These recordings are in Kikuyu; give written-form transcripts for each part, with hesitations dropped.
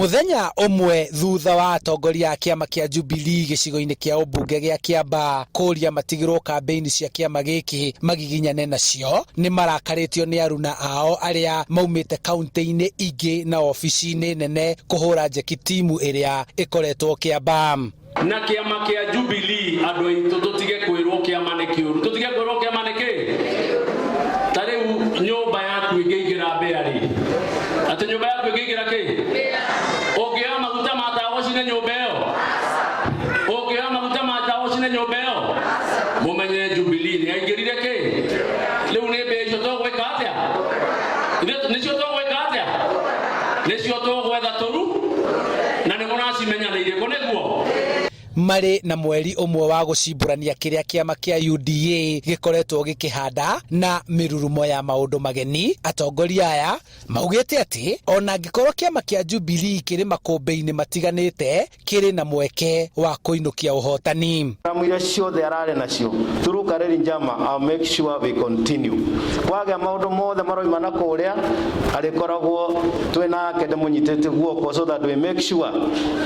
Mũthenya ũmwe thutha wa atongoria a kĩama kĩa Jubilee gĩcigo-inĩ kĩa ũmbunge gĩa Kiambaa kũria matigĩrwo kambĩini cia kĩama gĩkĩ magiginyane nacio, nĩ marakarĩtio nĩ aruna ao arĩa maumĩte kaunti-inĩ ingĩ na obici-inĩ nene kũhũra njeki timu ĩrĩa ĩkoretwo Kiambaa. Na kĩama kĩa Jubilee, andũ aitũ, tũtige kwĩrwo kĩama nĩ kĩũru, tũtige kwĩrwo kĩama nĩ kĩ. Ta rĩu nyũmba yaku ĩngĩingĩra mbĩa rĩ, atĩ nyũmba yaku ĩngĩingĩra kĩ, ũngĩoya maguta ma tawa ũcine nyũmba ĩyo? Ũngĩoya maguta ma tawa ũcine nyũmba ĩyo? Mũmenye Jubilee nĩ aingĩrire kĩ. Rĩu nĩ mbĩa icio tũgwĩka atĩa? Nĩcio tũgwĩka atĩa? Nĩcio tũgwetha tũru na nĩ mũracimenya nĩ irĩkũ nĩguo. Marĩ na mweri ũmwe wa gũcimbũrania kĩrĩa kĩama kĩa UDA gĩkoretwo gĩkĩhanda na mĩrurumo ya maũndũ mageni, atongoria aya maugĩte atĩ ona angĩkorwo kĩama kĩa Jubilee kĩrĩ makũmbĩ-inĩ matiganĩte, kĩrĩ na mweke wa kũinũkia ũhotani. Programu iria ciothe ararĩ nacio through Kareri Njama, I'll make sure we continue. Kwagĩa maũndũ mothe maroima na kũrĩa arĩkoragwo twĩ nake ndĩmũnyitĩte guoko, so that we make sure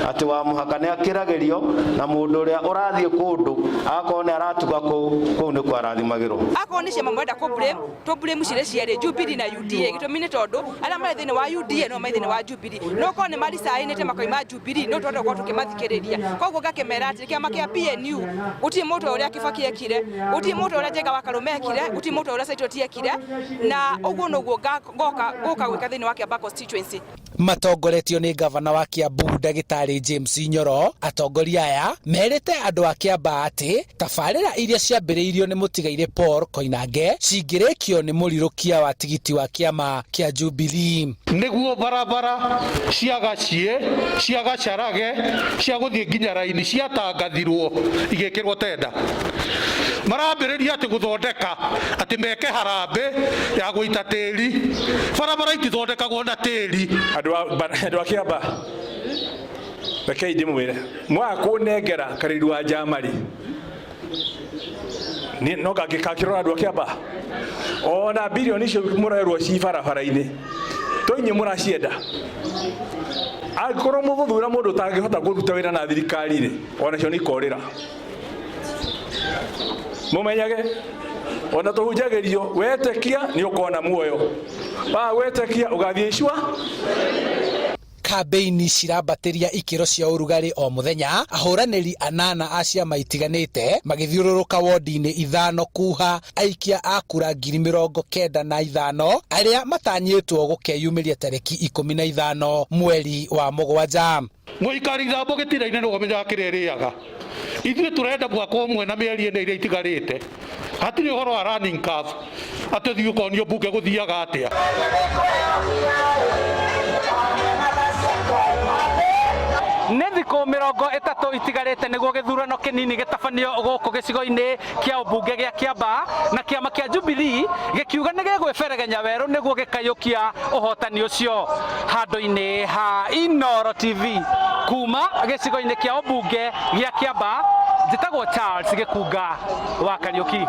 atĩ wa mũhaka nĩ akĩragĩrio na mũndũ ũrĩa ũrathiĩ kũndũ agakorwo nĩ aratuga kũu kũu nĩkuo arathimagĩrwo. Akorwo nĩ ciama mwenda kũ blame, tũ blame cirĩ cierĩ, Jubilee na UDA. Gĩtũmi nĩ tondũ arĩa marĩ thĩinĩ wa UDA no marĩ thĩinĩ wa Jubilee, no korwo nĩ maricainĩte makoima Jubilee, no tũhote gũkorwo tũkĩmathikĩrĩria. Koguo ngakĩmera atĩ kĩama kĩa PNU gũtirĩ mũndũ ũrĩa Kibaki ekire, gũtirĩ mũndũ ũrĩa Njenga wa Karũme ekire, gũtirĩ mũndũ ũrĩa Saitoti ekire, na ũguo noguo ngoka gũka gwĩka thĩinĩ wa Kiambaa constituency. Matongoretio nĩ ngavana wa Kiambu Ndagĩtarĩ James Nyoro, atongoria aya merĩte andũ a Kiambaa atĩ tabarĩra iria ciambĩrĩirio nĩ mũtigairĩ Paul Koinange cingĩrĩkio nĩ mũrirũkia wa tigiti wa kĩama kĩa Jubilee. Nĩguo barabara cia Gaciĩ, cia Gacarage, cia gũthiĩ nginya raini ciatangathirwo igĩkĩrwo tenda, marambĩrĩria atĩ gũthondeka atĩ meke harambĩ ya gũita tĩri. Barabara itithondekagwo na tĩri. Andũ a Kĩamba, rekei ndĩmwĩre, mwaga kũnengera Karĩri wa Njama-rĩ, no ngangĩkakĩrora andũ a Kĩamba ona bilioni icio mũrerwo ci barabara-inĩ to inyuĩ mũracienda. Angĩkorwo mũgũthura mũndũ ũtangĩhota kũruta wĩra na thirikari rĩ, onacio nĩ ikorĩra. Mũmenyage ona tũhunjagĩrio, wetĩkia nĩ ũkona muoyo, waga gwĩtĩkia ũgathiĩ icua. Kambĩini cirambatĩria ikĩro cia ũrugarĩ o mũthenya, ahũranĩri anana a ciama itiganĩte magĩthiũrũrũka wondi-inĩ ithano kuha aikia a kura 95,000 arĩa matanyĩtwo gũkeyumĩria tarĩki 15 mweri wa mũgwanja. Mũikari ithambo gĩtina-inĩ nĩwe ũmenyaga kĩrĩa ĩrĩaga. Ithuĩ tũrenda mwaka ũmwe na mĩeri ĩna ĩrĩa itigarĩte, hatirĩ ũhoro wa learning curve atĩ ũthiĩ ũkonio mbunge gũthiaga atĩa. Nĩ thikũ 30 itigarĩte nĩguo gĩthurano kĩnini gĩtabanio gũkũ gĩcigo-inĩ kĩa ũmbunge gĩa Kiambaa, na kĩama kĩa Jubilee gĩkiuga nĩ gĩgwĩberegenya werũ nĩguo gĩkaiyũkia ũhotani ũcio. Handũ-inĩ ha Inooro TV kuma gĩcigo-inĩ kĩa ũmbunge gĩa Kiambaa, njĩtagwo Charles Gĩkunga wa Kariũki.